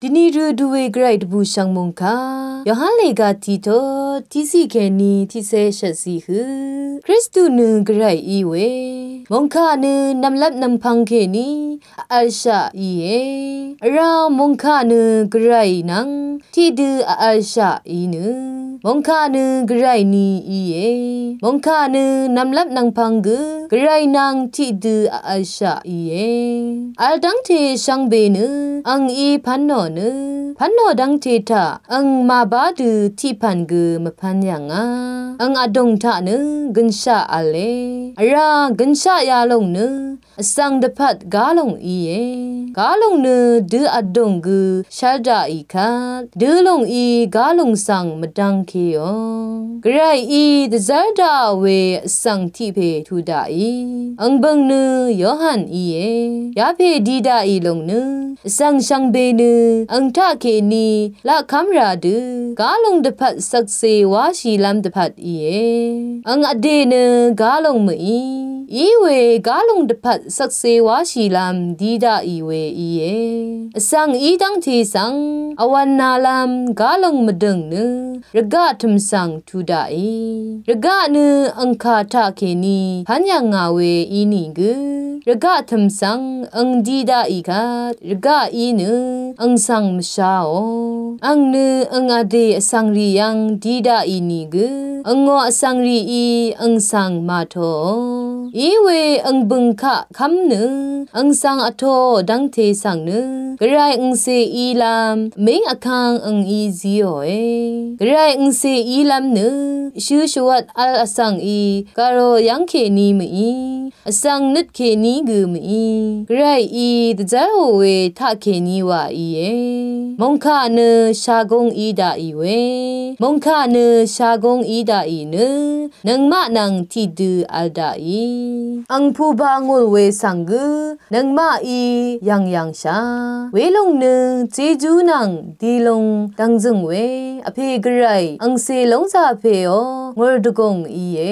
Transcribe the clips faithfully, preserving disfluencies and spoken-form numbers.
Dvni rø duwe Gvray dvbùshv̀ng mòngkà Yohan lèga tiqtot tiqciq kèní tiqcé shvtciq hø. Kristu nø Gvray í we mòngkà nø nv̀mlvp nv̀mpvng kèní vvlshaq íe. Vrá mòngkà nø Gvray nvng tiqdø vvlshaq í nø mòngkà nø Gvray ní íe. Mòngkà nø nv̀mlvp nv̀mpvng gø Gvray nvng tiqdø vvlshaq íe. Vl dv́ngte shvngbe nø ang í pv́nò nø pv́nò dv́ngte taq ang màbá dø tiqpv̀n gø mvpv́n yv̀ngà. Ang vdùng taq nø gønshaq v̄le. Vrá gønshaq yalòng nø vsvng dvpvt gálòng íe. Gálòng nø dø vdùng gø shv́l daqì kvt dølòng í gálòng svng mvdv́ngkeò. Gvray í dvzv́r daqà we vsvng tiq pè tuq daqì. Ang bø̀ng nø Yohan íe. Yapè di daqì lòng nø vsvng shvngbe nø ang taqkèní laqkv́m rà dø gálòng dvpvt shvkse wáshìlv́m dvpvt íe. Ang vdè nø gálòng mø̀í. Í we gálòng dvpvt shvkse wáshìlv́m di daqì we íe. Vsvng í dv́ngte svng vwv̄n nalv́m gálòng mvdø̀ng nø rvgaq tø̀m svng tuq daqì. Rvgaq nø angkà taqkèní pv́n yv̀ngà we ínìgø rvgaq tø̀m svng ang di daqì kvt rvgaq í nø ang svng mvsháò. Ang nø ang vdè vsvng rì yv́ng di daqì nìgø angò vsvng rìí ang svng màtōò. Í we ang bø̀ng kaq kv́m nø ang svng vtōò dv́ngte svng nø Gvray angcè ílv́m mìng vkv́ng ang í zíòe. Gvray angcè ílv́m nø shø shvwvt vl vsvng í gàrò yv́ngkèní mø̀í. Vsvng nøtkèní gø mø̀í. Gvray í dvzv́rò we taqkèní wa íe. Mòngkà nø shagóng í daqì we mòngkà nø shagóng í daqì nø nøngmaq nvng tiqdø vl daqì. Ang pùba ngùl we svng gø nøngmaqí yv̀ngyv̀ngshà. Welòng nø jejú nvng dilung dv̀ngzø̀ng we vpè Gvray angcè lóngzà pèò ngùr dvgùng íe.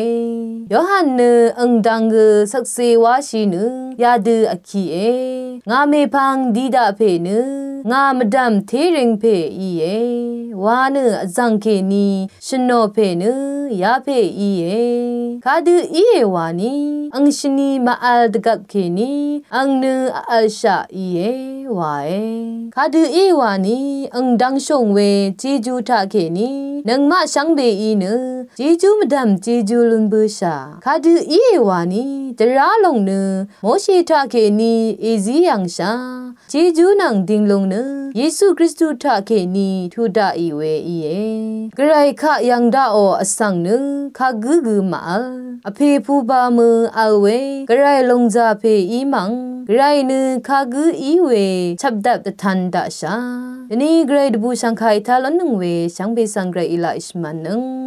Yohan nø ang dvng gø shvkse wáshì nø yadø vkiqe. Ngà mèpvng di daq pè nø ngà mvdv̀m téring pè íe wa nø vzv̀ng kèní shvnò pè nø yapè íe. Kadø íe wani ang shvni mvvl dvgvp kèní ang nø vvlshaq íe wae. Kadø íe wani ang dvngshùng we jejú taqkèní nøngmaq shvngbeí nø jejú mvdv̀m jejú lún bǿshà. Kadø íe wani dvrá lòng nø Moshi taqkèní èzí yv̀ngshà. Jejú nvng dìnglung nø Yesu Kristu taqkèní tuq daqì we íe. Gvray kaq yv̀ng daqò vsvng nø kagǿ gø màvl. Vpè pùba mø vl we Gvray lòngzà pè í mv̀ng Gvray nø kagǿ í we chvpdvp dvtan daqshà. Dvni Gvray dvbùshv̀ngkà í taq lónnøng we shvngbe svng Gvray í laq shvmvnnøng.